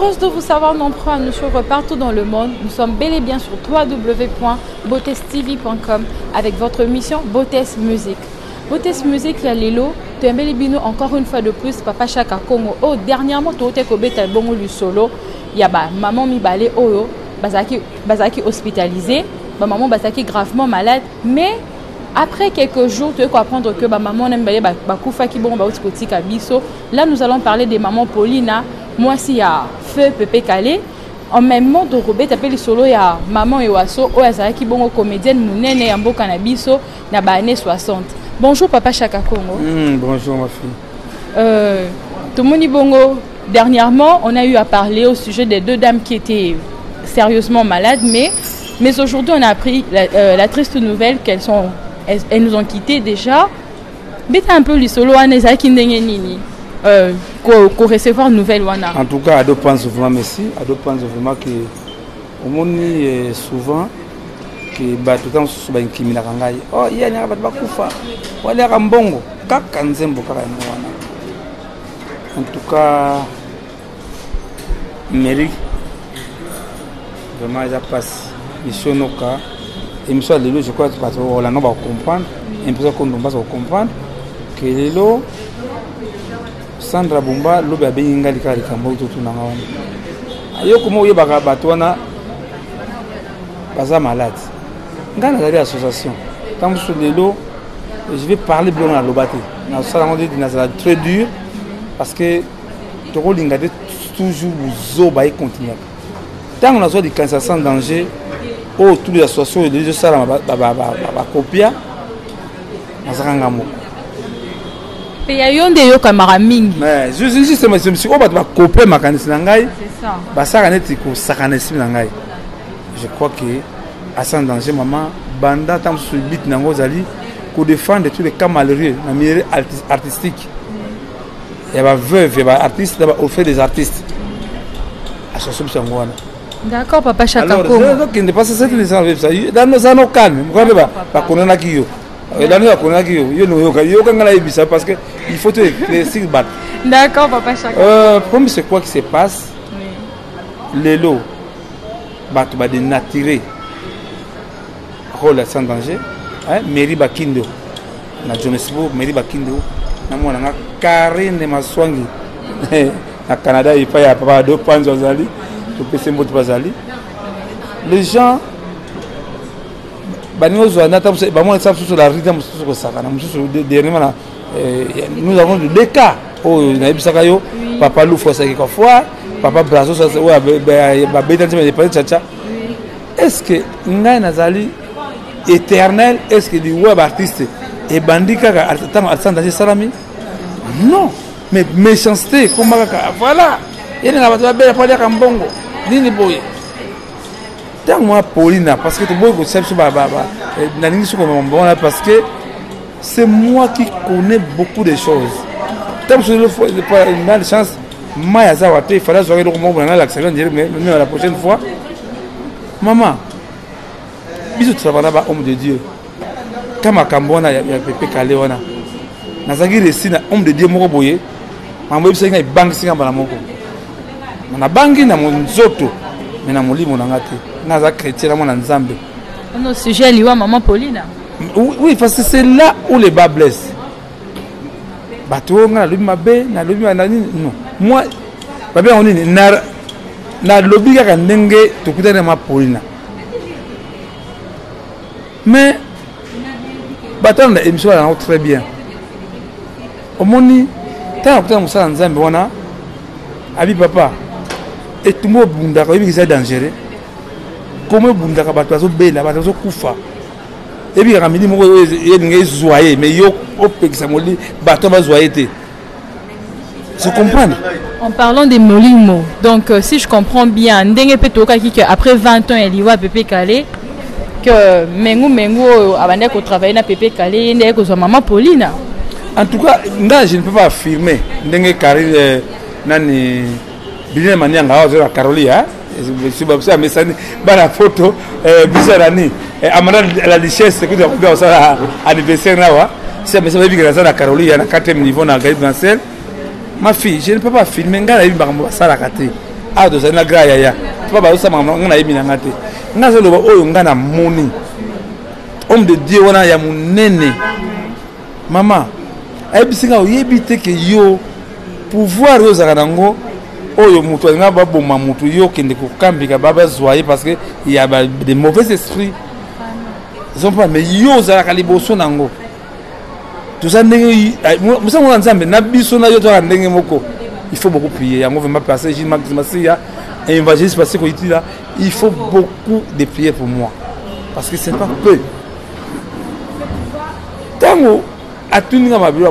Heureuse de vous savoir nombreux à nous suivre partout dans le monde. Nous sommes bel et bien sur www.botestv.com avec votre mission Botes Music. Botes Music ya lelo, toyambeli bino encore une fois de plus Papa Chaka Congo. Oh, dernièrement tote kobeta bongo solo ya ba maman mibale oyo bazalaki bazalaki hospitalisé, ba maman bazalaki gravement malade, mais après quelques jours toyei koapprendre que bamama wana mibale bakufaki bongo bauti kotika biso. Là, nous allons parler des mamans Paulina, mwasi ya feu Pepe Kale. En même temps tokobeta mpe lisolo ya maman Ewaso oyo azalaki bongo comédienne monene ya mboka na biso na ba années 60. Bonjour Papa Chaka Congo. Bonjour ma fille. Tomoni bongo dernièrement, on a eu à parler au sujet des deux dames qui étaient sérieusement malades, mais aujourd'hui on a appris la triste nouvelle qu'elles sont elles, elles nous ont quittés déjà. Beta un peu lisolo wana ezalaki ndenge nini ko recevoir nouvelle wana. En tout cas, Ado pense vraiment merci. Ado pense vraiment que omoni souvent que bato ntango mosusu baincriminaka ngai. Oh, ye alingaka bato bakufa, waliaka mbongo kaka nzembo kaka yango wana. En tout cas, Mary, vraiment eza mpasi. Mission noka émission ya lelo, je crois bato olanda bacomprendre, impression kondo mpasi bacomprendre que lelo Sandra Bumba lobi abengi ngai likaka likambo oyo totunanga wana. Yo koma oyebaka bato wana baza malade. Ngai nazali association ntango mosusu lelo je vais parler biloko naloba te, nasala yango nde nazala très dur parce que tokolinga te toujours buzoba ekontinuaka. Ntango nazwa likanisa sans danger oyo tous les associations oyo ezosalama bakopia, nazaka nga moko. Mpe ya yo nde eyokamaka mingi. Oyo bato bakopia makanisi na ngai basalaka neti kosakana esimi na ngai. Je crois que à sans danger mama banda ntango mosusu bit na yango ezali kodéfendre tous les cas malheureux na milieu artistique ya baveuve ya baartiste na baorphelin des artistes, association biso yango wana. D'accord, Papa Chaka Congo. Okende parce que c'est no calme moko mpe bakonanaki yo elani, bakonanaki yo, yo noyoka yoka ngai nayebisa parce que il faut te éclaircir bato. D'accord, Papa Chaka. Comme c'est quoi qui se passe lelo, bato badénaturé rôle ya sans danger, hein? Mary Bakindo na Johannesburg, Mary Bakindo na mwana nga Karine Maswangi na Canada epai ya papa Ado Panzo azali, topesi mbote. Bazali les gens baningi ozwa nata bamona esa mosusu la rita mosusu kosakana mosusu. Dernièrement na nous avons deux cas oyo nayebisaka yo, papa Lufu asalaki foire, papa Brazo oyo babeta nzembo ya chacha. Est ce que ngai nazali éternel? Est ce que liwa ya baartiste ebandi kaka ntango sans danger esalami? Non, mais méchanceté ekoma kaka. Voilà, yeninga bato babela mpo aliaka mbongo nini boye. Ntango mwa Paulina, parce que toboyi kotia biso, nalingi soki komema wana parce que c'est moi qui connais beaucoup de choses. Ntango mosusu mal chance mai aza wa te, ifale azwaka eloko moko nalakisa yo ndire, mais la prochaine fois mama biso tozalaka na ba homme de Dieu. Ka makambo wana ya Pepe Kale wana, nazalaki resi na homme de Dieu moko boye, makambo oyebisaki ngai ebangisi nga mbala moko. Nabangi na nzoto mais na molimo na nga te. Nga aza chrétien na mwana Nzambe. No sujet liwa maman Paulina. Oui, parce que c'est là où le bât blesse. Bato oyo nga nalobi mabe, nalobi na nini? Non, moi babe yango nini, nalobi kaka ndenge tokutani na ma Paulina, mais bato wana na émission wana yango très bien. Omoni ntango akutana mosala Nzambe wana, abi papa etumba obundaka, oyebi eza dangereux komo ebundaka, bato bazobela, bato bazokufa, ebikaka mili moko elinga ezwa ye, mais yo opekisa moli bato bazwa ye te. Se comprendre. En parlant des molimo, donc si je comprends bien, ndenge mpe toyokaki que après 20 ans ya liwa Pepe Kale, que mengu mengu oyo abandaki kotravaille na Pepe Kale, ye nde aye kozwa mama Paulina. En tout cas nga je ne peux pas affirmer ndenge Karine nani Biline Manianga awa azola Caroli biso amesani bana photo biso nani Amanda la Duchesse kuta kuta kosala anniversaire nawa si amesani bayebi naza na Caroli ya na 4e niveau na Gaï Brancel. Ma fille, je ne peux pas filmer, ngai nayebi makambo basalaka te. Awa tozali na grand yaya pa bazosala nga nayebi na nga te. Nga azoloba oyo nga namoni homme de Dieu wana ya monene. Mama ayebisi nga, oyebi te ke yo pouvoir oyo ozalaka nango, oyo moto alinga baboma moto, yo okende kokambika bazwa ye parce que ya de mauvais esprit ozompa, mais yo ozalaka liboso nango. Toza ndenge mosango na Nzambe na biso na yo, tozalaka ndenge moko. Il faut beaucoup prier. Yango vraiment, pasteur Gilles Max Masiya, évangéliste passé Koyitila, il faut beaucoup de prières pour moi parce que c'est pas peu. Ntango atuni nga mabilo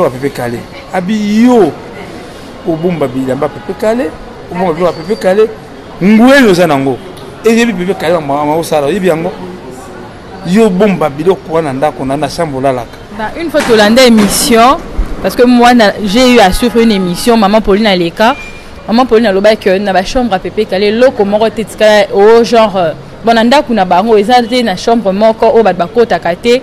ya Pepe Kale, abi yo obomba bilamba Pepe Kale, obomba biloko ya Pepe Kale, ngueni oza nango, eyebi Pepe Kale maosala, oyebi yango, yo bomba biloko wana ndako na chambre olalaka. Bah, une fois tolanda émission, parce que moi j'ai eu à suivre une émission, maman Pauline aleka, maman Pauline alobaki na bachambre ya Pepe Kale eloko moko te tikala o genre bon, na ndako na bango eza te na chambre moko oyo bato bakotaka te.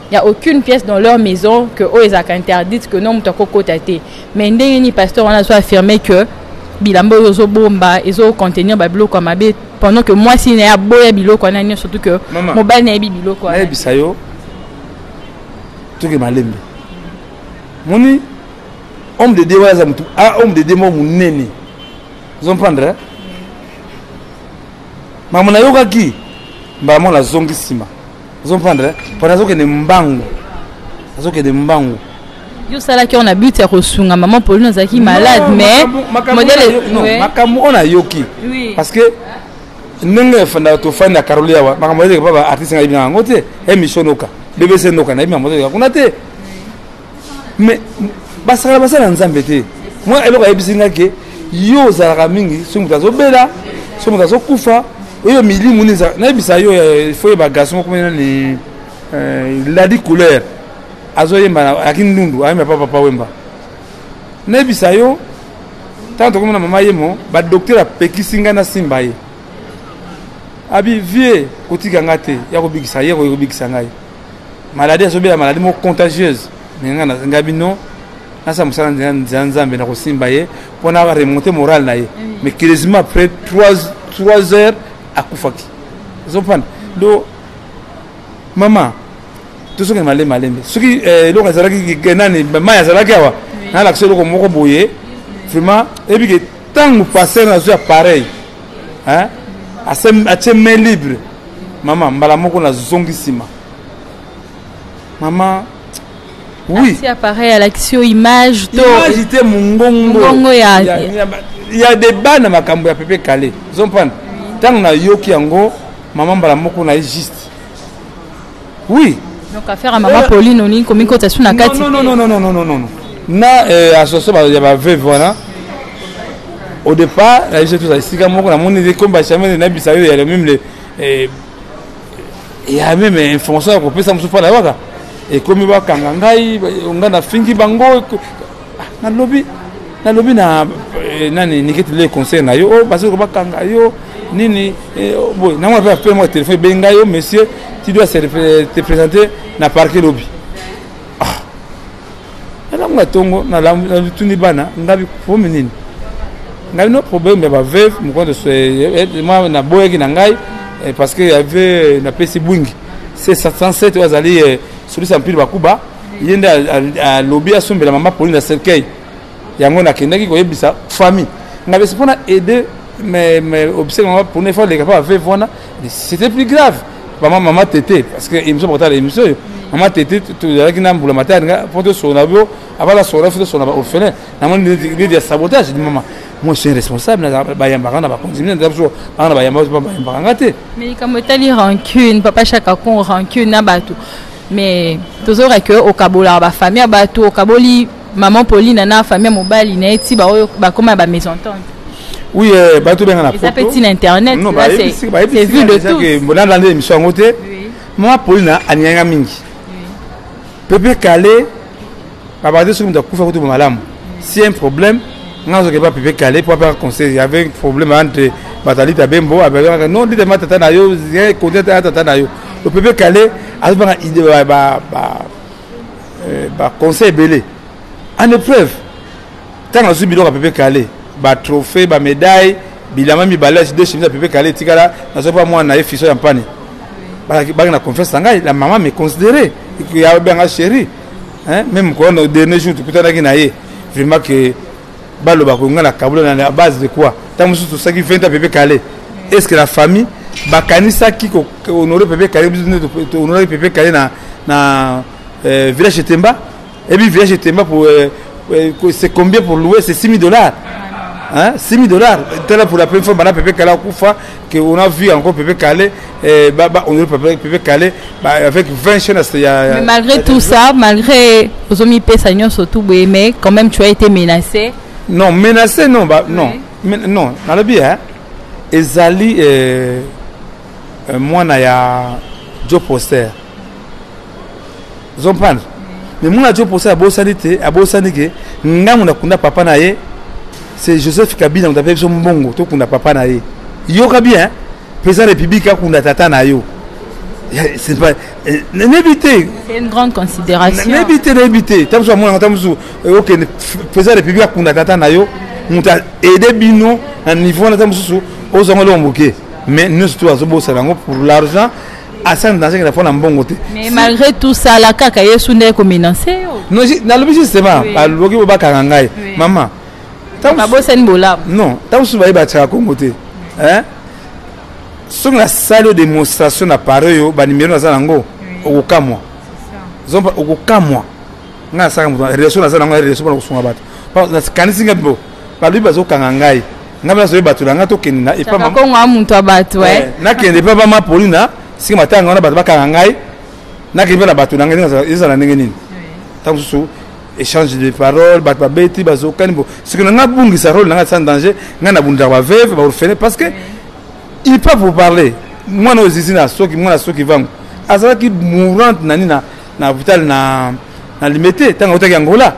Il y a aucune pièce dans leur maison que oyo ezalaka interdite, que non, moto akokota te. Mais ndenge nini pasteur wana azo affirmer que bilamba oyo ozobomba ezocontenir babiloko ya mabe, pendant que mwasi na ye aboya biloko wana nyonso, surtout que mobali nayebi biloko wana? Nayebisa yo, toke malembe. Moni homme de Dieu wana aza motu, homme de Dieu moko monene, ozomprendre makambo nayokaki mbala moko nazongi nsima, ozomprendre, mpo nazokende mbangu, nazokende mbangu. Yo osalaki wana but ya kosunga mama Pauline, azalaki malade, mais modèle makambo oyo nayoki, parce que ndenge efandaka, tofandi na Karoli awa, makambo ezalaki pa baartiste, nayebi na yango te. Émission noka BBC noka, nayebi makambo ezalaka kuna te, mais basakala basala Nzambe te. Mwa eloko ayebisi nga ke yo ozalaka mingi soki moto azobela, soki moto azokufa, oyo milimu nini. Nayebisa yo, faut yeba garçon moko nani, ladi couleur, azoyemba aki ndundu, ayemba pa Papa Wemba. Nayebisa yo, ntango tokomi na mama yemo, badocteur apekisi ngai nasimba ye. Abi vie kotika nga te ya kobikisa ye, koki kobikisa ngai maladie, azobela maladie moko contagieuse. Me ngai ngai bino nasala mosala nzela Nzambe na kosimba ye mpo na remonter moral na ye. Mais curieusement, après 3 heures akufaki. Ozopanda do mama, tozokende malembe malembe. Soki eloko ezalaki nani, mai azalaki awa, nalakisa eloko moko boye. Vraiment, eyebi ke ntango pasteur nazwi appareil, atie main libre, mama, mbala moko nazongi nsima, mama. Oui, si appareil alakisi yo image to image te, mongongo. Mongongo ya ya débat na makambo ya Pepe Kale, ozomprendre. Ntango nayoki yango, mama, mbala moko na ye juste oui. Donc affaire ya mama Pauline, olingi komikota su na kati? Non, non, non, non, non, non, non. Na association ya baveuve wana, au départ na biso tozala esika moko, namoni comme bachamene, nayebisa yo, ya même le ya même information ya kopesa mosusu mpo nayebaka ekomi bakanga ngai, ngai nafingi bango. Nalobi na nani, Niketi, le conseil na yo oyo bazoki bakanga yo nini boye, nango mpe ape mwa telefone ebengi ngai: yo monsieur, tu dois te présenter na parquet lobi. Ah, nalamu na ntongo, natuni bana ngabi problème nini. Ngai no problème ya baveuve mokonzo naboyaki na ngai parce que y avait napesi bwingi C707 oyo azali solisa mpili bakuba, ye nde alobi asombela mama Pauline na cercueil. Yango nakendaki koyebisa famille ngai besi mpona aider, mais obsèque mama Pauline efo aleka mpa baveuve wana. C'était plus grave, mama mama tete, parce que émission bakotala émission oyo, mama tete, tozalaki na mbula matari mpo tosolola bio, avant nasolola fo tosolola baorphelin. Namoni neti ya sabotage. Di mama, moi je suis responsable, bayambaka na bakonzi biso banga na bayamba, bayambaka nga te. Mais likambo etali rancune, papa Chaka Con, rancune na bato, mais tozoyoka ke okabolaka bafamille ya bato, okaboli maman Pauline na famille ya mobali na ye ti baoyo bakóma ya bamésentente. Oui, bato benga na eza mpe ntina internet, c'est vu de tous. Nalanda émission yango te. Mama Pauline alinganga mingi Pepe Kale, babaka te soki moto akufa kutu malamu. Si un problème, nga nazoke pa Pepe Kale po apeka conseil. Y avait problème entre bato ya Lita Bembo, abengaka non Lita ma tata na yo, konte ya tata na yo. O Pepe Kale azobanga baconseil ebele. En épreuve, ntango azwi biloko ya Pepe Kale, batrophée, bamédaille. Bilamba mibale, deux chemises ya Pepe Kale etikala, nazwa mpa mwana na ye fiso ya mpani. Baki na confiance na ngai, la maman me considéré, abengaka chéri. Hein, même quand au dernier jour tokutanaki na ye, vraiment que baloba ko ngai na kabula na base de quoi? Ntango mosusu tosaki 20 ans Pepe Kale, est ce que la famille bakanisaki kohonorer Pepe Kale? Biso nde tohonoraki Pepe Kale na village Etemba. Et puis village Etemba pour c'est combien pour louer? C'est 6 000 dollars, hein, 6 000 dollars. Là, pour la première fois bana Pepe Kale akufa, que on a vu encore Pepe Kale, ba honorer Pepe Kale ba, avec 20 chaînes ya. Mais malgré tout ça, malgré ozomipesa nyonso tout boye, mais quand même tu as été menacé. Non, menacé non, ba, non. Mais, non, nalobi, hein, ezali mwana ya Joe Poster, ozomprendre? Mais mwana Joe Poster abosani te, abosani ke ngambo nakunda papa na ye, c'est Joseph Kabila moto apesi biso mbongo tokunda papa na ye. Yoka bien, président République akunda tata na yo. C'est pas nayebi te. C'est une grande considération. Nayebi te, nayebi te. Ta mosusu amonaka, ta mosusu okende, président République akunda tata na yo, moto aide bino na niveau wana, ta mosusu ozwanga eloko moke. Mais nyonso to azobosana yango pour l'argent, asala danger na na mbongo te. Mais malgré tout ça la, kaka Yesu nde komenacer yo. Non, nalobi justement, baloki bo bakanga ngai, mama. Babosani bolamu. Non, ntango mosusu baye batiaka Kongo te. Soki nasali yo démonstration na pare oyo, banimero naza nango, okokamwa, okokamwa. Ngai nasalaka moto relation, naza nango relation mpona kosunga bato. Nakanisi ngai bo balobi bazokanga ngai, ngai mpe nazoyi bato na ngai, tokende na epa Kongo ya moto ya bato. Nakende epa mama Polina, sika matanga wana bato bakanga ngai, nakende mpe na bato na ngai, ezala ndenge nini? Ntango mosusu échange de parole, bato babeti, bazokani bo soki na ngai bungisa rôle na ngai sans danger. Ngai nabundaka baveuve, baorphelin, parce que il peut vous parler. Mwana oyo zizi na soki mwana soki vango azalaki mourante na nini na hôpital na Limete, ntango autaki Angola,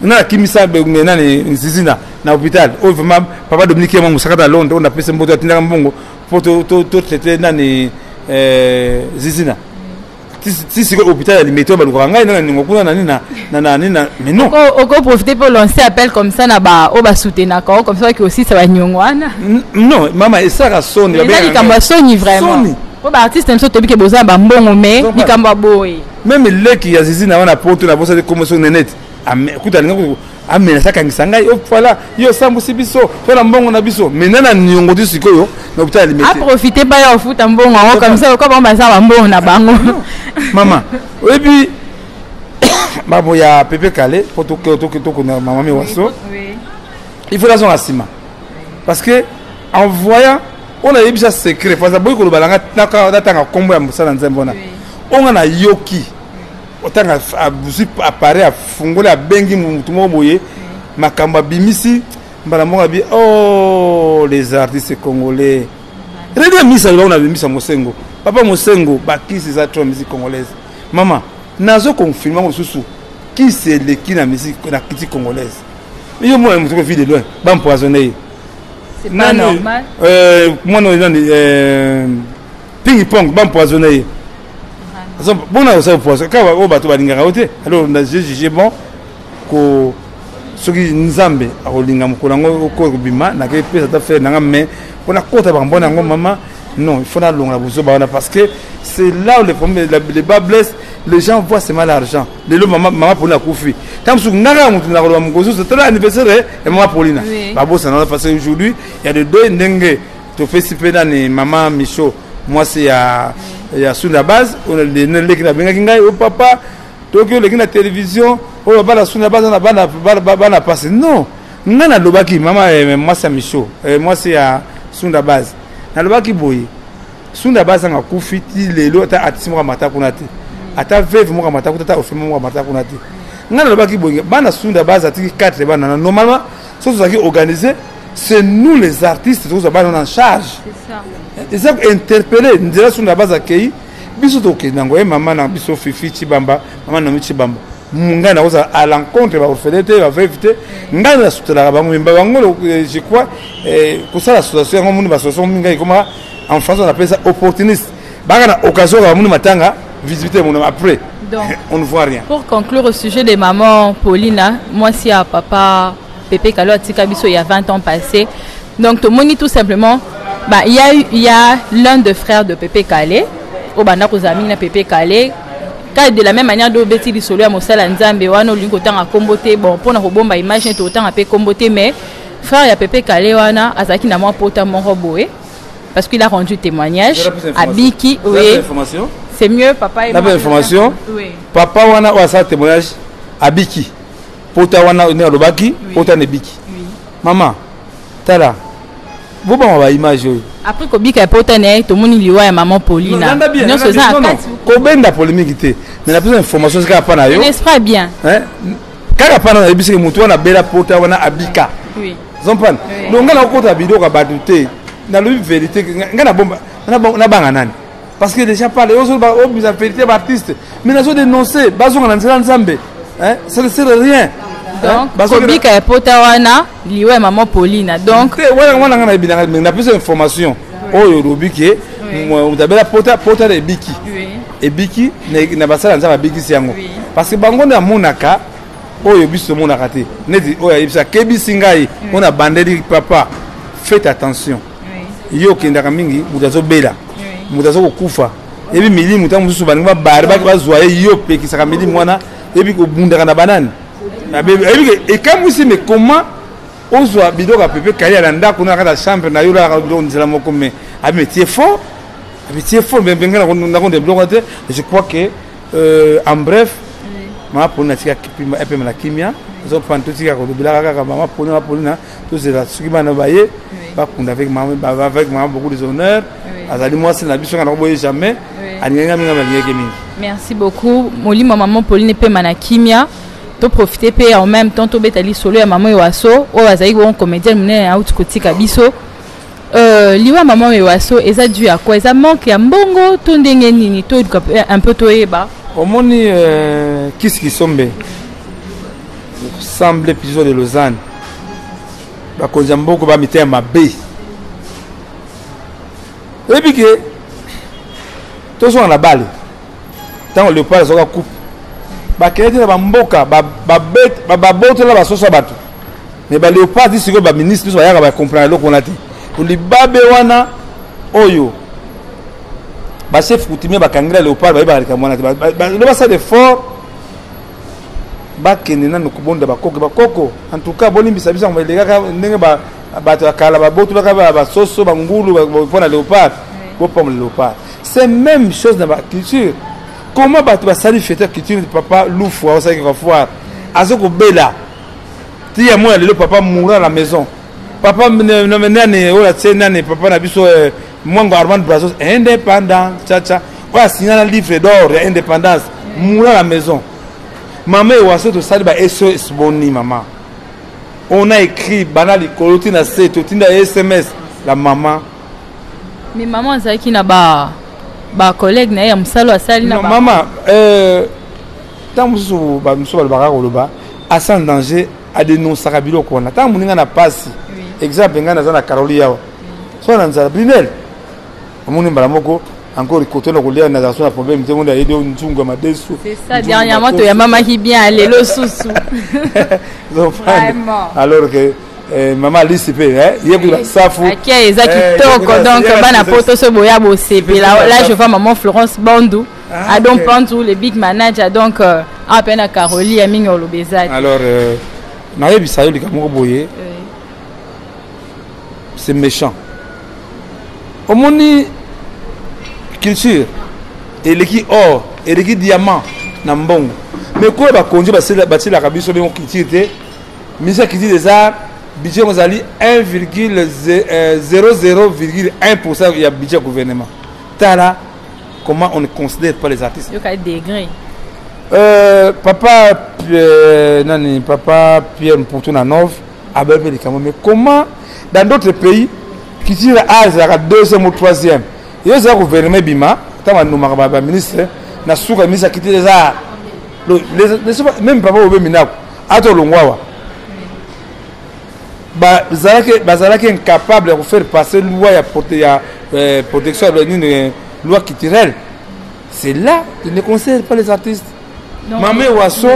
nga nakimisa nani zizi na hôpital oyo. Vraiment, papa Dominique yama mosakata ya Londres oyo napesi mboto, atindaka mbongo mpo totraite nani zizina. Ti sikoyo hôpital ya Limete oyo balukaka ngai nana ningo kuna na nini na nini na, mais non. Okoprofite mpo lancer appel comme ça na ba oyo basoutenaka o comme ça baki osisa baniongo wana. Non mama, esalaka soni. Eza likambo ya soni vraiment, po baartiste na biso toyebi ke boza na bambongo, mais likambo ya boye. Même leki ya zizi na wana poto na bosali komo so nenete kuta alinga amenasa akangisa ngai. O voilà, yo osambusi biso mpo na mbongo na biso, mais nana niongo ti sikoyo na hôpital ya Limete. Aprofite mpa ya ofuta mbongo yango comme ça, lokola bango baza bambongo na bango. Mama, oyebi makambo ya Pepe Kale, mpo tokona mama mi waso, il faut nazonga nsima, parce que en voyant oyo nayebisa secret, parce boyi koloba nanga natanga nkombo ya mosala nzembo wana oyo nga nayoki, otanga azwi appareil, afungoli, abengi motu moko boye, makambo abimisi mbala moko abi: oh, les artistes congolais redi misa bango na bimisa Mosengo, papa Mosengo, bakisi eza trop musique congolaise. Mama, nazo confirme yango lisusu, kisi eleki na musique, na culture congolaise. Yo mona moto Vue de Loin, baempoisonne ye. Mwana oyo nani, Ping Pong, baempoisonne ye. Bona osala poison kaka oyo bato balingaka yo te. Alors j'ai jugé bon ko soki Nzambe akolinga mokolo yango okobima, nakei pesa ata frère nanga, mais mpona kota makambo wana yango, mama, non, il faut nalongola bozoba wana, parce que c'est là où les problèmes, les bas blessent. Les gens voient seulement l'argent. Lelo mama, mama Paulina akufi, ntango mosusu nga kaka motu nakoloba mokosusu tala anniversaire ya mama Paulina, babosana wana, parce que aujourd'hui il y a de deux ndenge topesi mpe nani, mama Micho, mwasi ya Sunda Base. Leki nabengaki ngai: o papa, toki oleki na télévision oyo bana Sunda Base na bana pasi. Non, ngai nalobaki mama mwasi ya Micho, mwasi ya Sunda Base, nalobaki boye: Sunda Base anga akufi, ti lelo ata artiste moko amata kuna te, ata veuve moko amata kuna, ata orphelin moko amata kuna te. Ngai nalobaki boye: bana Sunda Base atiki 4 bana na, normalement soki tozalaki organisé, c'est nous les artistes tokozwa bana wana en charge. Eza interpellé nzela Sunda Base akei, biso tokende yango. Ye mama na biso Fifi Chibamba, mama Nomi Chibamba, ngai nakozala à l'encontre baorphelin te, baveuve te. Ngai nasutelaka bango memba bango. Je crois kosala association yango moni, baassociation mingi ngai ekomaka en français on appelle ça opportuniste, baka na occasion kaka moni matanga, visibilité mono, après Donc, on ne voit rien. Pour conclure au sujet de maman Paulina, mwasi ya papa Pepe Kalo atika biso il y a 20 ans passé. Donc tomoni tout simplement, bah, il y a, y a l'un des frères de Pepe Kale oyo banda kozala mingi na Pepe Kale. Kaka de la même manière nde obeti lisolo ya mosala Nzambe wana, olingi kotanga nkombo te. Bon, mpona kobomba image neti otanga mpe nkombo te, mais frère ya Pepe Kale wana azalaki na mwa pota moko boye, parce qu'il a rendu témoignage, abiki. Oui, c'est mieux, papa. Et information, oui. Papa wana oyo asala témoignage abiki pota wana, nde alobaki pota na ebiki. Mama, tala, bobanga baimage oyo. Après kobika ya pota na ye, tomoni liwa ya mama Paulina, nyonso eza na kati. Kobenda polémique te, mais napesa information kaka mpa na yo. N'est-ce pas bien? Kaka mpa na nayebisaki motu wana abela pota wana abika. Zompana, donc ngai nakokota biloko ya bato te, nalobi vérité. Ngai nabomba, nabanga nani? Parce que déjà parle, obimisa vérité baartiste, mais nazo dénoncer, bazonga na nzela Nzambe, ça ne sert à rien. Donc kobika ya pota wana, liwa ya mama Paulina, donc wana wana ngai nayebi nanga, napesa information oyo olobi ke moto abela pota, pota na ebiki, ebiki na basala Nzambe, abikisi yango, parce que bango nde amonaka oyo biso tomonaka te. Neti oyo ayebisi, akebisi ngai oyo nabandeli: "Papa, faites attention, yo okendaka mingi, moto azobela, moto azokokufa, yebi milimu ntango mosusu balingi babare bazwa ye, yo opekisaka milimu wana, yebi kobundaka na banani." Yebi ekamwisi, mais comment ozwa biloko ya Pepe Kalia na ndako na kati ya chambre na yo, olalaka biloko nzela moko? Mais abi métier fort, abi tie fort, mais ngai nakonde biloko te. Je crois que en bref, mama Paulina atika epema na kimia. Ozopana, totika kolobelaka kaka mama Paulina, mama Paulina. Tozela soki bana baye bakunda avec mama beaucoup des honneurs. Azali mwasi na biso, nga nakoboye jamais, alingaki mingi, alingaki mingi. Merci beaucoup. Molimo mama Pauline epema na kimia. Toprofite mpe en même temps tobeta lisolo ya mama Ewaso oyo azalaki bongo comédienne monene, auti kotika biso. Liwa mama Ewaso eza dû à quoi? Eza manque ya mbongo to ndenge nini? Toyeduka un peu, toyeba. Omoni, kisi kisombe semble épisode de Lausanne, bakonzi ya mboka bamitema mabe. Oyebi ke tozonga na bale, ntango Léopard azwaka coupe, bakende te na bamboka, babotola basoso ya bato, mais baléopard ti sikoyo, baministre nyonso bayaka, bacomprendre eloko wana te. Libabe wana oyo bachef coutumier bakangela Léopard, bayebaka likambo wana te. Lo basala effort, bakende nano kobonda bakoko. Bakoko, en tout cas bolimbisa biso, yango elekaka ndenge bato ya kala babotolaka basoso, bangulu mpo na Léopard, bopambola Léopard. C'est même chose na baculture. Comment bato basali fête culture, papa Lufu aosalaki foire, aza kobela ti ya moya lelo, papa mourant à la maison, papa nani oyo atie nani, papa na biso Mwango Armand Brazos, indépendant chacha oyo asinya na livre d'or ya indépendance, mourant à la maison. Mama Ewaso, tosali ba SOS, boni mama, on a écrit bana likolo ti na se, totinda SMS la mama. Mais mama azalaki na ba bacollègue na ye ya mosala asali na. Mama, ntango mosusu bamosusu balobaka koloba asa en danger, adénonçaka biloko wana. Ntango moninga na pasi, exemple ngai naza na Karoli awa, so na nzala, Brinel omoni mbala moko encore koto na kolia, nazala so na problème te, monde ayebi nzungu ya madesu. C'est ça, dernièrement toyambamaki bien, lelo susu. Vraiment. Alors que mama Alisi mpe ye kutu basafu. Akia eza kitoko, donc bana poto so boya bosepela. Là je vois maman Florence Bandu, ah, Adon okay. Pandu, le big manager, donc awa mpe na Caroli ya mingi oloba eza. Alors nayebisa yo likambo moko boye, c'est méchant. Omoni, culture eleki or, eleki diamant na mbongo, mais koyo bakonzi batielaka biso bengo culture te. Ministère culture des arts, budget yango ezali 1,00,1 % ya budget ya gouvernement. Tala comment on ne considère pas les artistes. Yoka degré. Papa nani, papa Pierre Mputu na Nove abayi mpe likambo. Mais comment dans d'autres pays culture art ezalaka deuxième ou troisième? Yo ezala gouvernement ebima, ntango banomaka baministre na suka, ministre ya culture des arts, même papa Obe Minako ata olongwa awa, bazalaki incapable ya kofaire passer loi ya protection ya nini, loi culturelle. C'est là, il ne conseille pas les artistes. Mama Ewaso,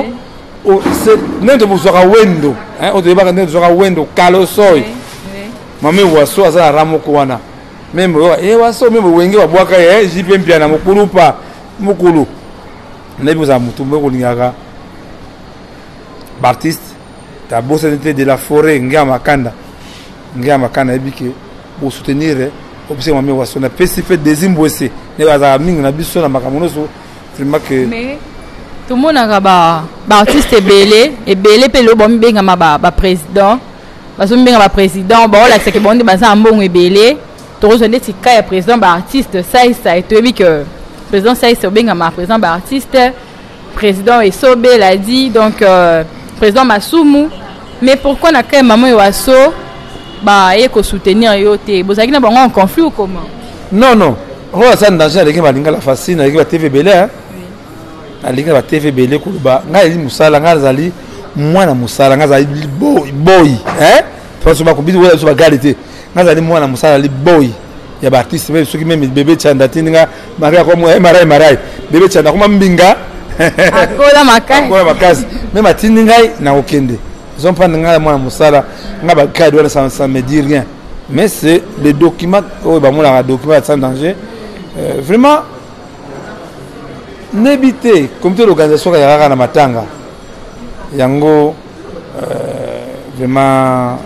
ndenge tozwaka wendo, oyo toyebaka ndenge tozwaka wendo kalosoi. Mame Waso aza na rang moko wana. Meme oyo eh Waso meme wenge babwaka ye eh, JP Mpiana mokulu pa mokulu. Nayebi kozala motu moko kolingaka baartiste tabosani te de la forêt nge ya makanda nge ya makanda nayebi ke bosoutenir opesaki mame Waso napesi mpe Desi Mbwese nde azalaka mingi na biso na makambo nyonso vraiment que mais tomonaka ba baartiste ebele ebele mpe lelo bamibengama baprésident bazomibenga baprésident baolakisaka bango nde baza na mbongo ebele. Tokozwa ndeti ka ya président baartiste Saisai, toyebi ke président Saisai obengama président baartiste, président Esobe l'a dit, donc président Masumu. Mais pourquoi na ka ya mama Ewaso baye kosoutenir yo te? Bozalaki na bango en conflit ou comment? Non, non, oyo aza danger. Aleki balingala facile, aleki batv ebele, aleki na batv ebele koloba. Ngai azali mosala, ngai azali mwana mosala, ngai azali boy faso bakobisi oyo biso bagale te. Ngai azali mwana mosala, azali boy ya baartiste. Meme soki meme bebe Chanda atindi nga Marie akomo marai marai bebe Chanda akoma mbinga. Akola makasi. Akola makasi. Meme atindi ngai na kokende ezompanda ngai mwana mosala, ngai bagade wana ça me dit rien. Mais c'est le document oyo bamonaka, document ya sans danger. Vraiment nebi te comité d'organisation kaka kaka na matanga yango. Vraiment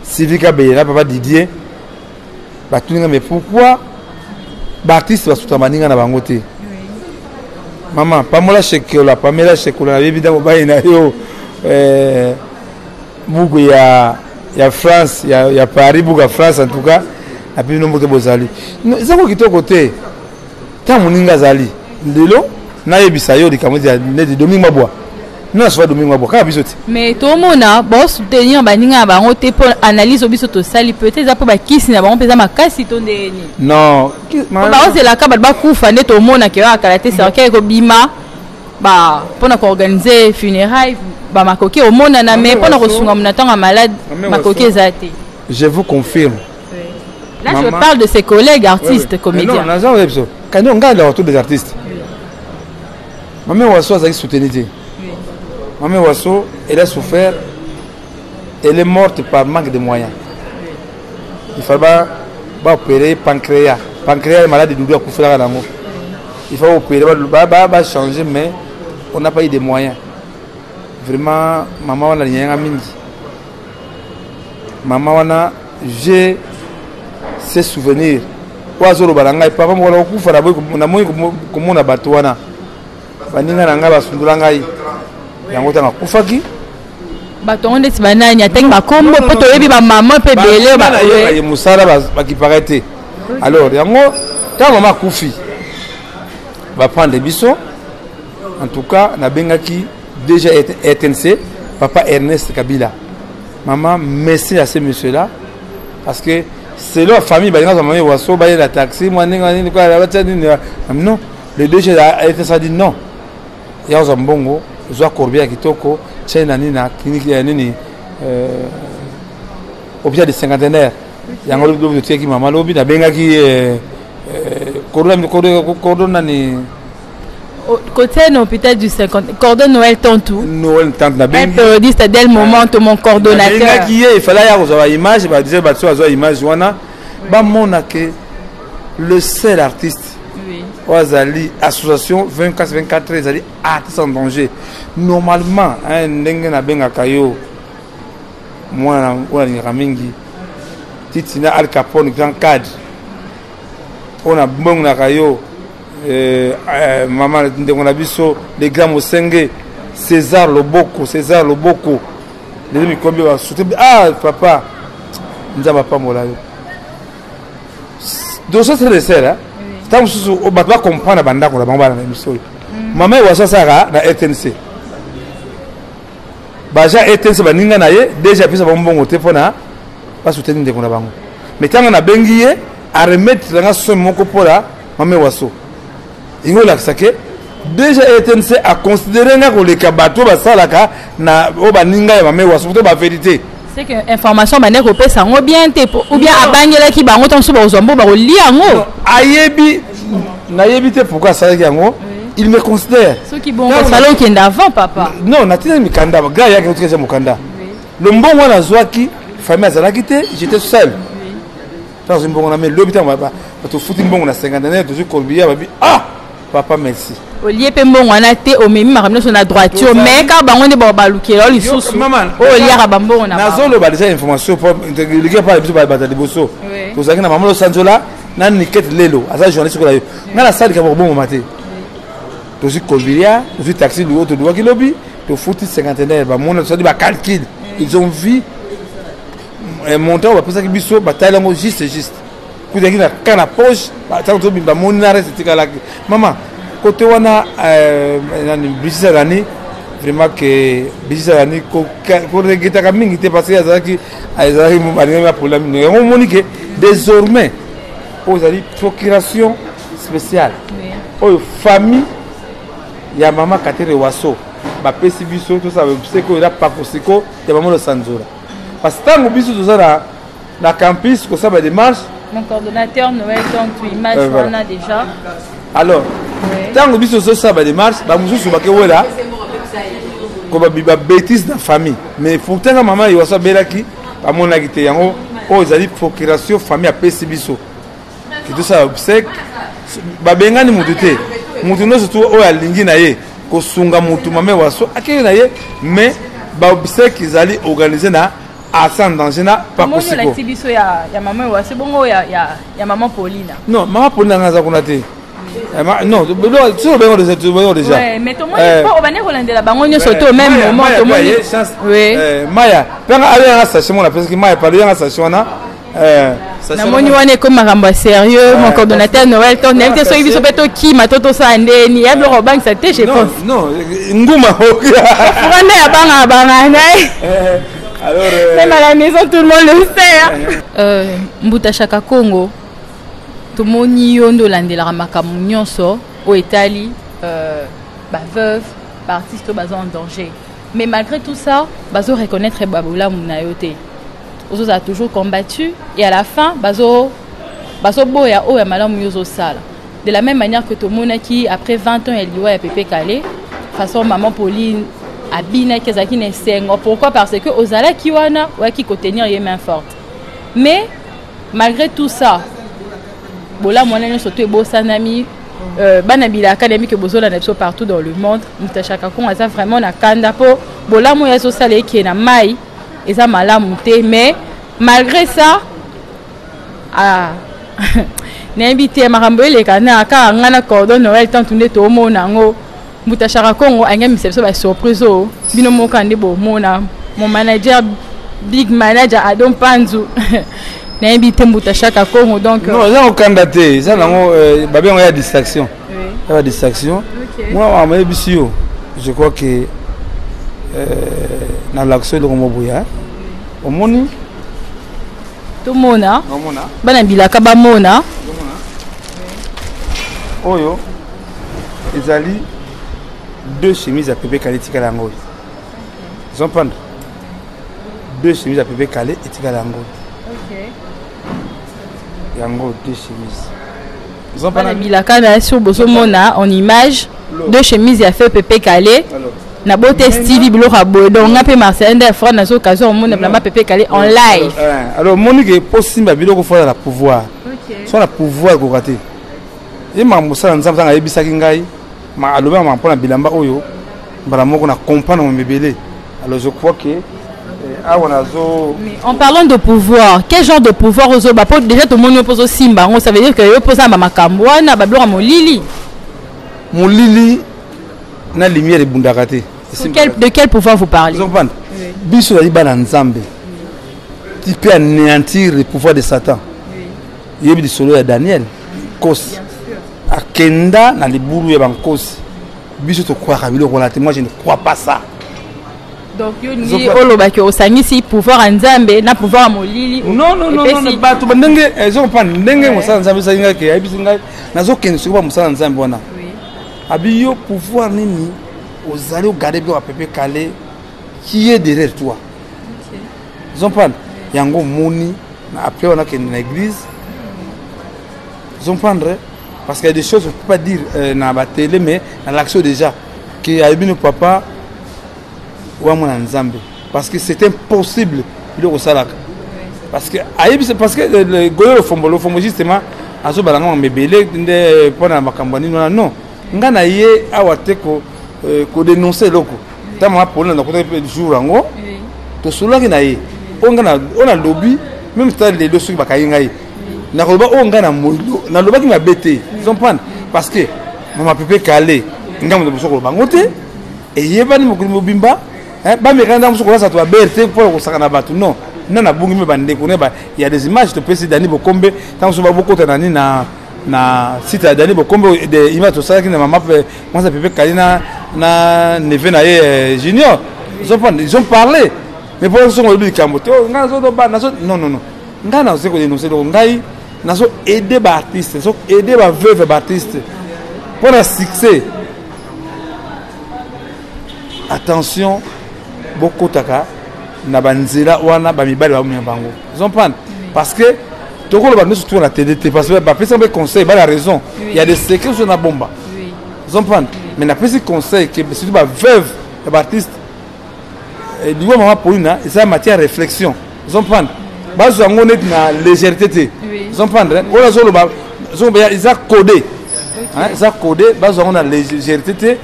Sylvie Kabeyela, papa Didier batuni nga mais pourquoi baartiste basuta baninga na bango te? Mama Pamola Shekola, Pamela Shekola, nayebi ntango baye na yo buku ya France ya Paris, buku ya France. En tout cas napi bino mbote bozali ezako kitoko te. Ntango moninga azali lelo, nayebisa yo likambo neti Domingue Mabwa, nyonso va Domingue Mabwa kaka biso te. Mais tomona basoutenir baninga na bango te. Mpo analyse oyo biso tosali, peut-être eza mpo bakisi na bango mpe eza makasi to ndenge nini? Non. Baozelaka bato bakufa nde tomonaka yo akala te cercueil ekobima mpona koorganiser funéraille, bamakoki omonana, mais mpona kosunga na ntango ya malade makoki eza te. Je vous confirme. Là, je parle de ses collègues artistes, oui. Comédiens. Non, naza oyebi biso kandi ngai la retour des artistes. Mame Waso azalaki soutenu te. Mame Waso, elle a souffert, elle est morte par manque de moyens. Il fallait baopérer pancréas, pancréas malade dudu akufelaka nango. Il faut opérer, bachanger, mais on n'a pas eu de moyens. Vraiment mama wana alinganga mingi, mama wana. J'ai ce souvenir oyo azoloba na ngai: "Papa, mokolo kokufa namoni komona bato wana, baninga na ngai basundola ngai yango ntango akufaki." Bato yango ndeti banani? Atangi bakombo mpo toyebi bamama mpe ebele. Ye mosala bakipaka te. Alors yango ntango mama akufi, baprendre biso. En tout cas nabengaki déjà RTNC, papa Ernest Kabila. Maman, merci à ce monsieur là parce que c'est leur famille balinga zwa mama Waso bayela taxi mwa ndenge nini batia nini. Non, le DG RTNC a dit non, ya kozwa mbongo, zwa corbillard ya kitoko, tia na nini na clinique ya nini, hôpital de cinquantenaire. Yango lobi totiaki mama, lobi nabengaki cordon nani. Côté hôpital du 50, cordon Noël Tantou. Noël Tantou nabengi. Un parodiste dès le moment to mon coordonnateur. Nabengaki ye, il fallait ya kozwa baimage, badise bato bazwa image wana, bamona ke le seul artiste oyo azali association 24 24 ezali artiste en danger. Normalement ndenge nabengaka yo mwana oyo alingaka mingi Titina Al Capone, grand cadre oyo nabongonaka yo, mama ndeko na biso le grand Mosenge César Loboko, César Loboko lelo mikombi basute. Ah papa, Nzambe apambola yo. Dossier très sere ntango mosusu bato bacomprendre bandako na bango, bana na biso oyo mama Ewaso asalaka na RTNC, baja RTNC baninga na ye déjà apesa bango mbongo te mpona basoutenir ndeko na bango. Mais ntango nabengi ye, aremettre nga somme moko mpona mama Ewaso. Ingo olakisa ke déjà RTNC aconsidéré nga koleka bato oyo basalaka na oyo baninga ya mama Ewaso to bavérité. C'est que information bande kopesa yango bien te ou bien abangelaki bango ntango mosusu bakozwa mbo bakolia yango. Ayebi, nayebi te pourquoi asalaki yango. Il me considère. Soki bongo fallait okende avant, papa. Non, natinaki mikanda, gra yaki otikasi mokanda. Lombongo wana azwaki. Famille azalaki te, j'étais seul. Ntango azwi mbongo na me lobi, ntango tofuti mbongo na cinquantenaire, tozwi corbillard, babi: "Ah papa, merci." Olie mpe mbongo wana te, omemi makambo nyonso na droiture, mais kaka bango nde balukela lisusu oyo oliaka bambongo na. Nazoloba déjà information liki pa biso bata liboso. Tozalaki na mama Losanzola na Nikete, lelo aza journaliste kola yo. Ngai nasalika kobongoma te. Tozwi corbillard, tozwi taxi luo, toluwaki lobi, tofuti cinquantenaire, bamona, tosali bacalcul, ils ont vu montant oyo bapesaki biso, batali yango juste juste, kutaki na ka na poche. Ntango tobimi, bamoni na reste etikalaki. Mama kote wana nani, Brigitte alani vraiment ke Brigitte alani koregretaka mingi te, parce que azalaki alingaki baproblème mingi. Yango omoni ke désormais oyo ezali procuration spéciale oyo famille ya mama Katere Waso bapesi biso, tosala seko oyo eza pakosiko ya mama Losanzola, parce que ntango biso toza na campus kosala badémarche. Mon coordonnateur Noël, donc tu image wana déjà. Alors ntango biso tozosala badémarche, bamosusu bakewela babêtise na famille, mais pourtant nga mama Ewaso abelaki, bamonaki te. Yango oyo ezali procuration famille apesi biso ke tosala obsèque. Babengani motu te, motu nyonso tu oyo alingi na ye kosunga motu mama Ewaso akei na ye, mais baobsèque ezali organisé na Asa en danger na Pakosiko. Biso ya mama Ewase bongo ya mama Paulina. Non, mama Paulina nga aza kuna te. Non, so obengo déjà, tobengo déjà. Mais tomoni po obandi kolandela bango nyonso to même moment tomoni. Maya mpenga abe yanga sachet mona apesaki maya palo yanga sachet wana. Namoni wana ekomi makambo ya sérieux. Mon coordonnateur Noël, to nayebi te soki biso mpe tokima to tosala ndeni ya biloko obangisa te, je pense. Non, nguma. Fura nde abangaka bangaka na ye. Alors, même à la maison, tout le monde le sait, hein. Mbuta Chaka Congo, tomoni yo nde olandelaka makambo nyonso oyo etali baveuve, baartiste oyo baza en danger, mais malgré tout ça bazo reconnaître babolamu na yo te. Ozozala toujours combattu et à la fin bazoboya oyo ya malamu yo ozosala. De la même manière que tomonaki après 20 ans ya liwa ya Pepe Kale, façon maman Pauline abinaki, azalaki na esengo. Pourquoi? Parce que ozalaki wana, oyaki kotenir ye main forte. Mais malgré tout ça, bolamu wana nyonso to ebosanami. Bana bilaka nayebi ke bozolanda biso partout dans le monde. Moto Chaka Kongo aza vraiment na kanda mpo bolamu oyo azosala eke na mai eza malamu te. Mais malgré ça, ah, nayebi te makambo eleka na kaka ngai na cordon Noël tantu nde toomona yango. Mbuta Chaka Kongo angamisa biso basurprise oyo bino moko nde bomona. Mon manager, big manager Adon Panzu, nayebi te mbuta Chaka Kongo donc. Non, eza kokanda te, eza nango babengo ya distraction, ya badistraction. Mwa mayebisi yo, je crois que nalakisa eloko mo boya omoni. Tomona, bana bilaka bamona. Oyo ezali deux chemises ya Pepe Kale etikala yango oyo. Ozomprendre, deux chemises ya Pepe Kale etikala yango oyo, yango deux chemises. Bana bilaka na sur bozomona en image deux chemises ya fait Pepe Kale na bote stili biloko ya boye. Donc nga mpe Marcel nde fra nazo occasion omona bilamba Pepe Kale en live. Alors omoni ke po simba biloko, fo na pouvoir, so na pouvoir ekoka te. Ye makambo mosala Nzambe, ntango ayebisaki ngai, alobi makambo mpona bilamba oyo, mbala moko na comprendre mo mebele. Alors je crois que awa nazo. Mais en parlant de pouvoir, quel genre de pouvoir ozoba? Po déjà tomoni yo mpo ozosimba yango, ça veut dire que yo mpo oza na bamakambo wana, babiloko ya molili. Molili na lumière ebundaka te. De quel pouvoir vous parlez? Ozocomprendre, biso ozali bana Nzambe, tu peux anéantir le pouvoir de Satan. Yebi lisolo ya Daniel, nkosi akenda na libulu ya bankosi. Biso tokwaka biloko wana te, moi je ne crois pas ça. Donc yo olingi olobaki osangisi pouvoir ya Nzambe na pouvoir ya molili? Non, non, non, non, bato ndenge ezocomprendre ndenge mosala Nzambe esali ngai ke ayebisi ngai nazokende soki ba mosala Nzambe wana abi yo pouvoir nini ozali ogarde biloko ya Pepe Kale qui est derrière toi. Ozomprendre, yango omoni après wana akende na église. Ozomprendre, parce qu'il y a des choses on peut pas dire na batélé, mais na l'action déjà ke ayebi no papa wa mwana Nzambe, parce que c'est impossible biloko osalaka. Parce que ayebisa, parce que le Goyo Lofombo, Lofombo justement azobala nga makambo ebele nde mpona makambo ya nini wana. Non, nga na ye awa te kodénonce eloko. Ntango mama Pauline nakotaki mpe jour yango, tosololaki na ye. Oyo nga oyo nalobi, même ta lelo soki bakangi ngai, nakoloba oyo ngai nalobaki mabe te, comprendre? Parce que mama Pepe Kale, ngai moto mosusu koloba yango te, eyebani mokili mobimba. Bamekana ntango mosusu kolasa bato babere te mpona kosaka na bato. Non, na nabungi me bandeko ne ya des images topesi Dani Bokombe. Ntango mosusu babokota na nini na site ya Dani Bokombe, de image tosalaki na mama mwasi ya Pepe Kali na neveu na ye Junior. Ils ont parlé, mais mpo songo olobi likambo te, ngai nazoba nazo. Non, non, non, ngai nazo kodénonce eloko. Ngai nazo aider baartiste, nazo aider baveuve baartiste mpo na succès. Attention, bokotaka na banzela wana, bamibali bamema bango, comprendre? Parce que tokoloba nyonso tuka na télé te, parce que bapesa mpe conseil, bala raison, il y a des secrets so na bomba, comprendre? Mais napesi conseil que surtout baveuve ya baartiste, liwa mama Paulina eza matière réflexion, comprendre? Bazwa yango neti na légèreté te, comprendre? Oyo azoloba eza codé, eza codé. Bazwa yango na légèreté te.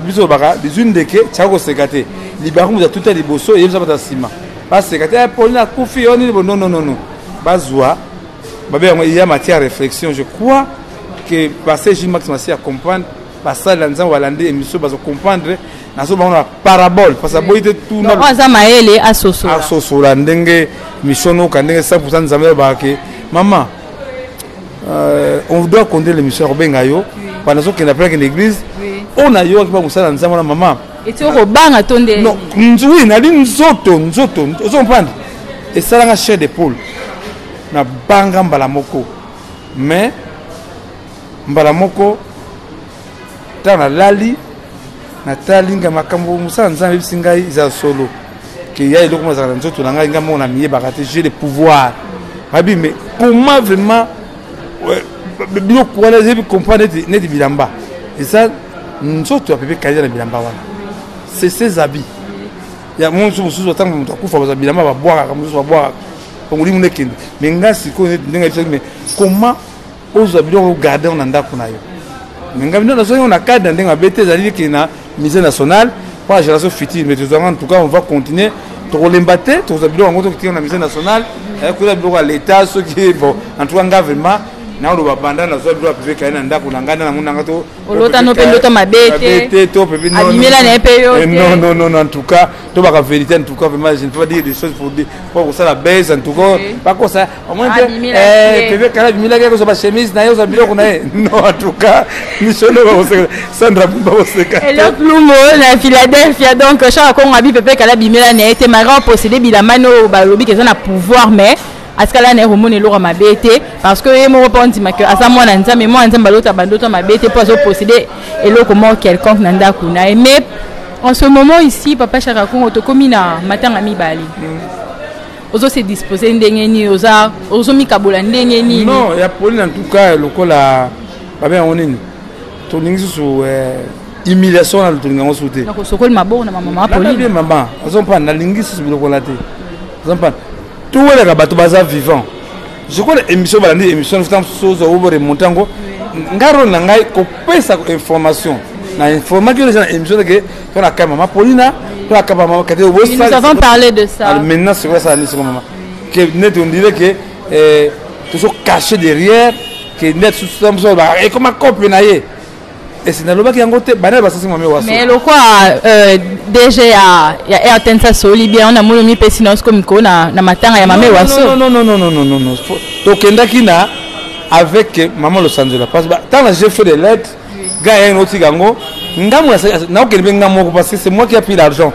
Biso olobaka bizwi ndeke tiaka koseka te, libaku moto atuta liboso, eyebisa bato ya nsima baseka te. Pauline akufi yo nini? Non, non, non, non, bazwa babe yango ya matière réflexion. Je crois que pasteur Gilles Max Masi ya comprendre, basalela Nzambe, balandi émission, bazo comprendre. Nazo bango na parabole parce que aboyi te tuna. Aza mayele, asosola. Asosola ndenge mission noka ndenge 100 Nzambe alobaka ke mama, on doit conduire l'émission ya kobenga yo bana, nazokenda mpe nakende église oyo nayokaki mpa mosala Nzambe wana, mama. Eti okobanga to nde? Non, oui, nali nzoto, ozo comprendre, esalanga chair de poule, nabanga mbala moko. Mais mbala moko ntango nalali, natali ngai makambo mosala Nzambe ayebisi ngai eza solo, ke ya eloko moko ezalaka na nzoto na ngai, ngai moko na miyebaka te, j'ai le pouvoir babi. Mais comment vraiment biloko wana ezebi comprendre neti bilamba eza nzoto ya Pepe Kalia na bilamba wana? C'est ses habits ya mosusu. Mosusu ntango moto akufa, bazwa bilamba babwakaka, mosusu babwakaka molimo nekende. Mais ngai sikoyo neti ndenge ayebisaki, mais comment ozwa biloko ogarde na ndako na yo? Mais ngai bino nazwaki yango na cadre na ndenge mabe te, ezali ke na Musée national pour la génération future. Mais tozwanga, en tout cas on va continuer, tokolemba te, tokozwa biloko yango, tokotika na Musée national, koza biloko ya l'État. Soki bon, en tout cas nga vraiment naoloba, banda nazwa biloko ya Pepe Kaye na ndako na ngai, na nanga to Olota no mpe ndoto mabe te. To pepe Abimela na ye mpe yo te. Non, non, non, en tout cas tobaka vérité. En tout cas vraiment, je ne peux pas dire des choses pour dire pour kosala base. En tout cas bakosa omoni te, Pepe Kala abimelaki, kozwa bachemise na ye, ozwa biloko na ye. Non, en tout cas misono bakoseka, Sandra bakoseka. Elok Lumo na Philadelphia. Donc Chaka Kongo abi Pepe Kala abimela na ye te, malgré posséder bilamba no balobi ke eza na pouvoir, mais atikala na ye komona eloko ya mabe te, parce que ye moko mpo ondima ke aza mwana Nzambe. Mwana Nzambe alota bandoto mabe te mpo azoposséder eloko moko quelconque na ndako na ye. Mais en ce moment ici, papa Chaka Kongo, tokomi na matanga mibale. Ozo se dispose ndenge nini? Oza ozomikabola ndenge nini? Non, ya Pauline, en tout cas lokola babe yango nini, tolingi susu humiliation wana, tolingi yango susu te. Nakosokoli maboko na mama Pauline. Mama azompana, nalingi susu biloko wana te, ozompana. Towelaka bato baza vivant. Je crois na émission, balandi émission mosusu, ozwa obo remonte yango. Ngai role na ngai kopesa information, na informaki oyo eza na émission ke to na kai mama Paulina, to na kai mama Kate. Nous avons parlé de ça. Maintenant c'est quoi ça? Nisi mama que net, on dirait que toujours caché derrière que net mosusu ekoma cope na ye. Esi nalobaki yango te, bana basasi mame waso. Mais lokwa DG ya RTNC asoli bien, on amoni mipesi na osiko mikolo na matanga ya mame waso. Non, non, non, non, non, non, non, tokendaki na avec mama Losanzola, parce que ntango j'ai fait des lettres, gars ya otika yango, ngambo naokende mpe nga moko, parce que c'est moi qui a pris l'argent.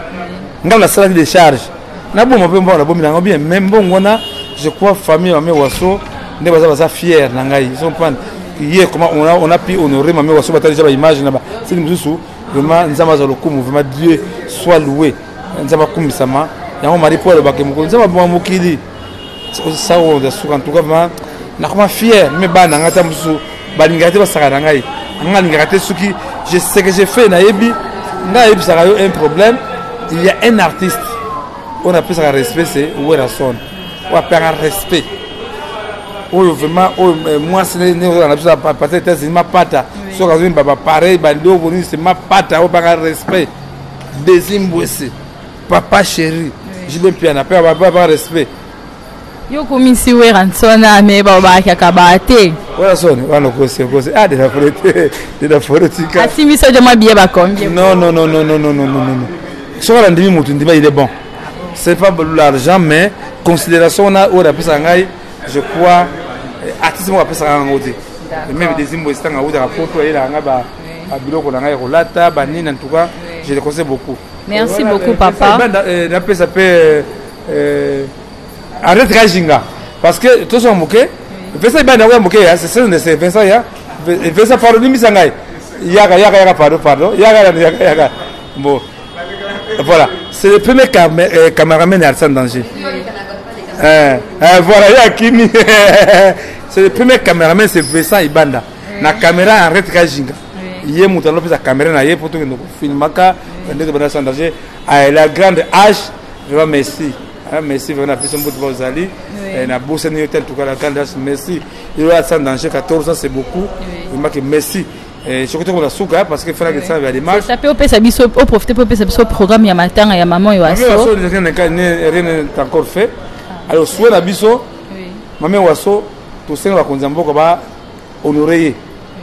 Ngambo nasalaki des charges, naboma mpe mbongo, nabomi nango bien. Mais mbongo wana, je crois famille mame waso nde baza fier na ngai, comprendre ye comment on a pu honorer mame waso. Batali déjà baimage na basili mosusu. Vraiment Nzambe aza lokumu, vraiment Dieu soit loué, Nzambe akumisama. Yango Marie po alobaka mokolo Nzambe aboma mokili sao suka. En tout cas vraiment nakoma fier. Me bana na ngai ta mosusu balingaka te, basaka na ngai, ngai alingaka te. Soki je sais que j'ai fait, nayebi ngai ayebisaka yo un problème. Il y a un artiste oyo napesaka respect, c'est Werrason. Oyo apesaka respect. Oyo vraiment oyo eh, mwasi nde ozala na biso partir États-Unis mapata soki azoyemba bapareil baloko nini se mapata oyo apesaka respect. Desi Mbwese, papa chéri, JB Mpiana pe apesaka respect. Yo okomisi Werrason me babakaka ba te. Werrason wana okosi okosi ah de la forêt te de la forêt tika. Asimbi sojo mwa billet ba combien? Non non non non non non non non non. Soki alandimi motu ndima il est bon. C'est pas l'argent mais considération wana oyo apesaka ngai je crois artiste moko apesaka yango te. Même des imbo estanga awutaka poto ayelaka ngai ba biloko na ngai ya kolata banini en tout cas je le conseille beaucoup. Merci beaucoup papa. Napesa pe arrête kajinga parce que tozo moke Vincent ibanda ya moke ya c'est c'est Vincent ya Vincent pardon nimisa ngai yaka yaka yaka pardon pardon yaka yaka yaka bon voilà c'est le premier cam euh, cameraman ya Arsène Danger voilà ya kimi c'est le premier cameraman c'est Vincent Ibanda na caméra arrête kajinga ye moto alopesa caméra na ye po tokende kofilmaka ndenge bana sans danger la grande âge vraiment merci. Ah, merci vraiment napesi mbote ba ozali nabosani yo te en tout cas la grande âge merci yo sans danger 14 ans c'est beaucoup vraiment que merci soki tokola suka parce que falaki esala ya démarche ça peut opesa biso oprofite mpe opesa biso programme ya matanga ya maman Waso rien n'est encore fait. Alors souhait na biso mame Waso tosenga bakonzi ya mboka ba honore ye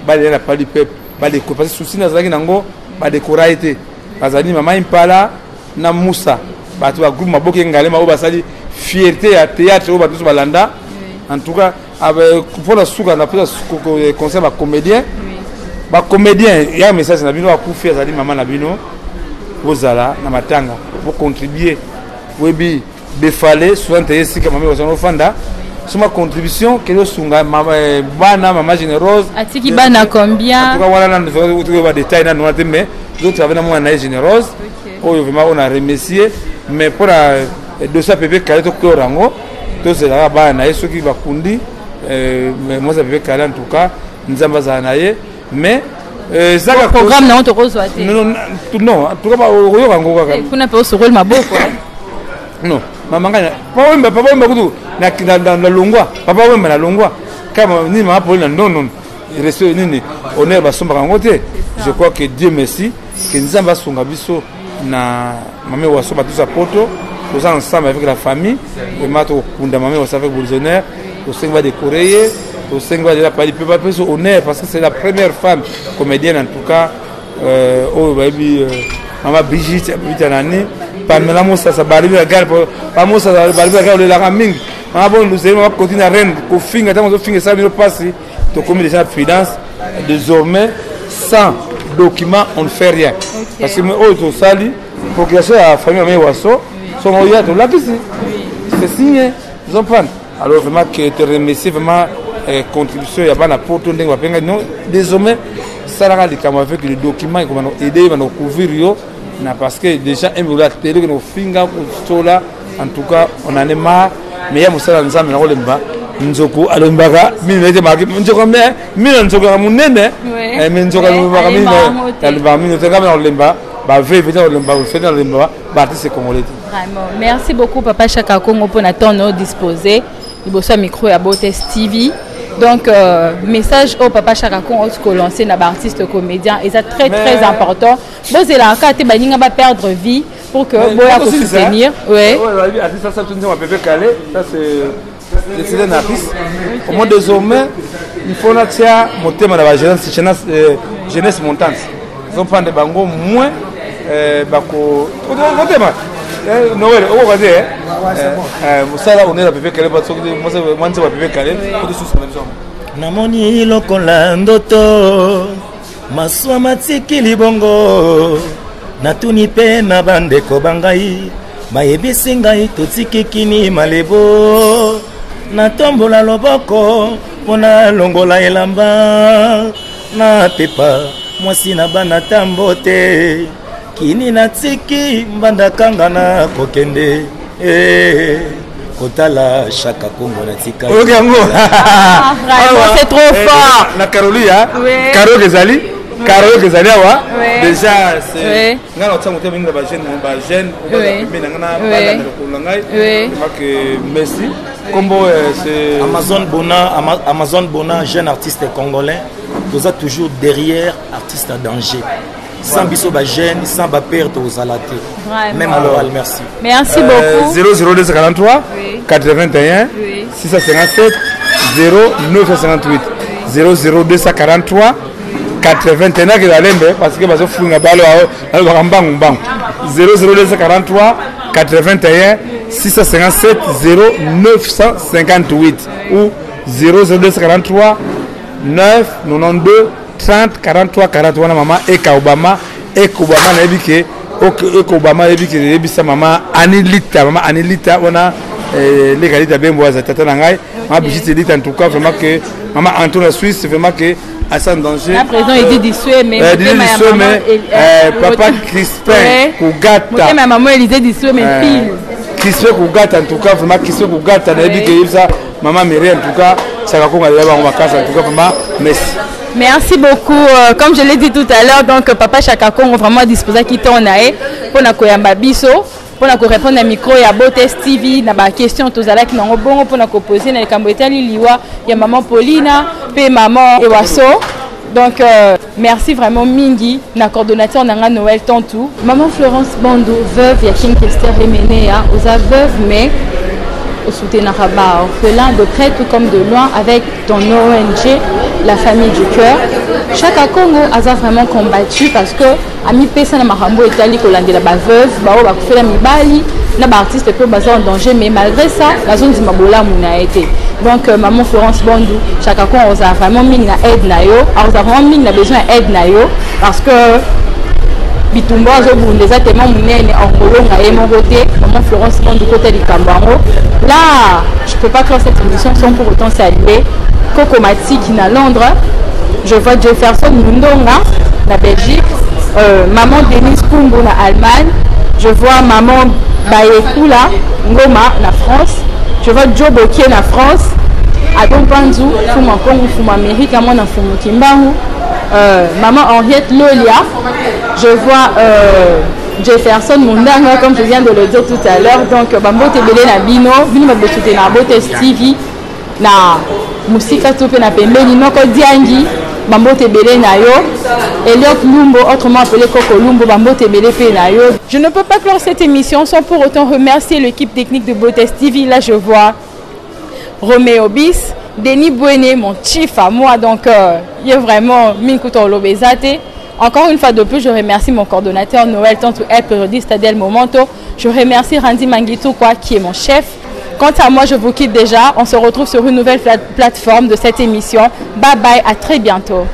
balela na pali peuple badeko parce que souci nazalaki nango badekora ye te bazali mama Impala na Musa bato ba groupe Maboke Ngalema oyo basali fierté ya théâtre oyo bato nyonso balanda. En tout cas mpona suka napesa conseil bacomédien bacomédien ya message na bino akufi azali mama na bino bozala na matanga bocontribue boyebi befale souvent teye esika mama ozana ofanda soma contribution kele osunga bana mama générose atiki bana combien? En tout cas wana nanu ba détail nanu wana te mais tozotravaille na mwana na ye générose oyo vraiment oyo na remercier mais mpona dossier ya Pepe Kale toclore yango tozelaka bana na ye soki bakundi mwasi ya Pepe Kale en tout cas Nzambe azala na ye mais ezaka programme nango tokozwa te. Non non en tout cas okoyoka yango kaka kuna mpe osokoli maboko. Non mama ngai papa Wemba papa Wemba kutu na longwa papa Wemba na longwa kama nini mama Poli na non non respect nini honneur basombaka yango te. Je crois que Dieu merci que Nzambe asunga biso na mame Waso bato ya poto toza ensemble avec la famille vraiment tokokunda mame Waso avec beaucoup honneur tosengi badécorer ye tosengi balela pali mpe bapesa honneur parce que c'est la première femme comédienne en tout cas oyo bayebi mama Brigitte Brigitte nani Pamela Mosasa baribi ya gare pamosasa baribi ya gare olelaka mingi mama bon luzeli mama koti na reine kofinga ntango ozofinga esala bino mpasi tokomi déjà prudence désormais sans document on ne fait rien parce que oyo tosali procuration ya famille mame Waso songo oya tolakisi c'est signé comprendre. Alors vraiment que te remercier vraiment contribution ya bana poto ndenge bapenga non désormais salaka likambo avec le document ekomana aider bana couvrir yo na parce que déjà un la télé que finga kosola en tout cas on en est marre mais ya mosala Nzambe na kolemba nzoko alombaka mino ete maki nzoko me mino nzoko ya monene mais nzoko alombaka mino alombaka mino te ngambe na kolemba baveve te kolemba fete na kolemba baartiste congolais te. Vraiment merci beaucoup papa Chaka Congo pour na temps no disposé liboso ya micro ya Botes TV. Donc message au papa Chaka Congo ko lancer na ba artiste comédien et ça très très important. Bozela ka te baninga ba perdre vie pour que boya ko soutenir. Oui. Ouais, artiste ça ça tout Pepe Kale, ça c'est un artiste. Au moins désormais, il faut natia motema na ba jeunesse jeunesse jeunesse montante. Ils ont prendre bango moins bako motema Noël okoka te mosala onela Pepe Kale soki mwanzi wa Pepe Kale otosusa na biso. Namoni lokola ndoto maswa matiki libongo natuni mpe na bandeko bangai bayebisi ngai totiki kini malebo natombola loboko mpo nalongola elamba na pepa mwasi na bana tambo te kini natiki mbanda kanga na kokende kotala Chaka Kongo natika. Oyoki yango. Vraiment c'est trop fort. Na Karoli ya Karoli ezali Karoli ezali awa déjà c'est nga na otia motema mingi na bajeune bajeune pembeni na nga na bana na lokolo na ngai vraiment que merci. Kombo euh, c'est Amazon Bona, Amazon Bona, jeune artiste congolais, toza toujours derrière artiste à danger. Sans biso ba jeune, sans ba père tozala te. Même à l'oral, merci. Merci euh, beaucoup. 00243 oui. 81 oui. 657 0958 00243 81 akeza lembe parce que bazofunga balo alobaka mbangu mbangu 00243 81 657 0958 ou 00243 9 92 30 43 40 wana mama eka obama eka obama nayebi ke eka obama nayebi ke yebisa mama anilita mama anilita wana eh, leka lita bembo aza tata na ngai mama Brigitte Lita en tout cas vraiment que mama Antoine Suisse vraiment que asa en danger la président Edith Dissueme euh, Edith Dissueme euh, papa Crispin Kugata motema ya maman Elysée Dissueme euh, pile Crispin Kugata en tout cas vraiment Crispin Kugata nayebi ke yebisa maman Mireille en tout cas Chaka Kongo alela bango makasi en tout cas vraiment merci Merci beaucoup. Euh, comme je l'ai dit tout à l'heure, donc Papa Chaka Kongo vraiment disposé qui tourne à pour na koyamba biso mpona korépondre na micro ya Botes TV na baquestion tozalaki nango bongo mpona kopose na likambo etali liwa ya maman Paulina mpe maman Ewaso. Donc euh, merci vraiment mingi na coordonnateur na nga Noël Tantou. Maman Florence Bandu, veuve ya King Kester Emenea, oza veuve mais osoutenaka ba orphelin de près tout comme de loin avec ton ONG La Famille du Cœur. Chaka Congo aza vraiment combattu parce que amipesa na makambo etali kolandela ba veuve baoyo bakufela mibali na baartiste mpe baza en danger, mais malgré ça bazondima bolamu na ye te. Donc euh, maman Florence Bandu, Chaka Congo ozala vraiment mingi na aide na yo, akozala vraiment mingi na besoin ya aide na yo parce que bitumba azobunda eza tellement monene, akolonga ye moko te. Maman Florence Bandu, kota likambo yango. Là, je peux pas clore cette émission sans pour autant saluer Coco Matiki na Londres, je vois Jefferson Mundonga na Belgique, euh, maman Denise Kumbu na Allemagne, je vois maman Bayekula Ngoma na France, je vois Joe Bokie na France, Adon Panzu Fuma Kongo Fuma Amérique, mwana Fumu Kimbangu, euh, maman Henriette Lolia, je vois euh, Jefferson Mundanga comme je viens de le dire tout à l'heure. Donc bambote ebele na bino, bino babosute na Botes TV na mosika to mpe na pembeni, noko Diangi, bambote ebele na yo. Eliot Lumbo, autrement appelé Coco Lumbo, bambote ebele mpe na yo. Je ne peux pas clore cette émission sans pour autant remercier l'équipe technique de Botes TV. Là, je vois Roméo Bis, Denis Bouene, mon chief à moi. Donc il est vraiment Minkuto Olobezate. Encore une fois de plus, je remercie mon coordonnateur Noël Tantou El Periodiste Del Momento. Je remercie Randy Mangitou, quoi, qui est mon chef. Quant à moi, je vous quitte déjà. On se retrouve sur une nouvelle plateforme de cette émission. Bye bye, à très bientôt.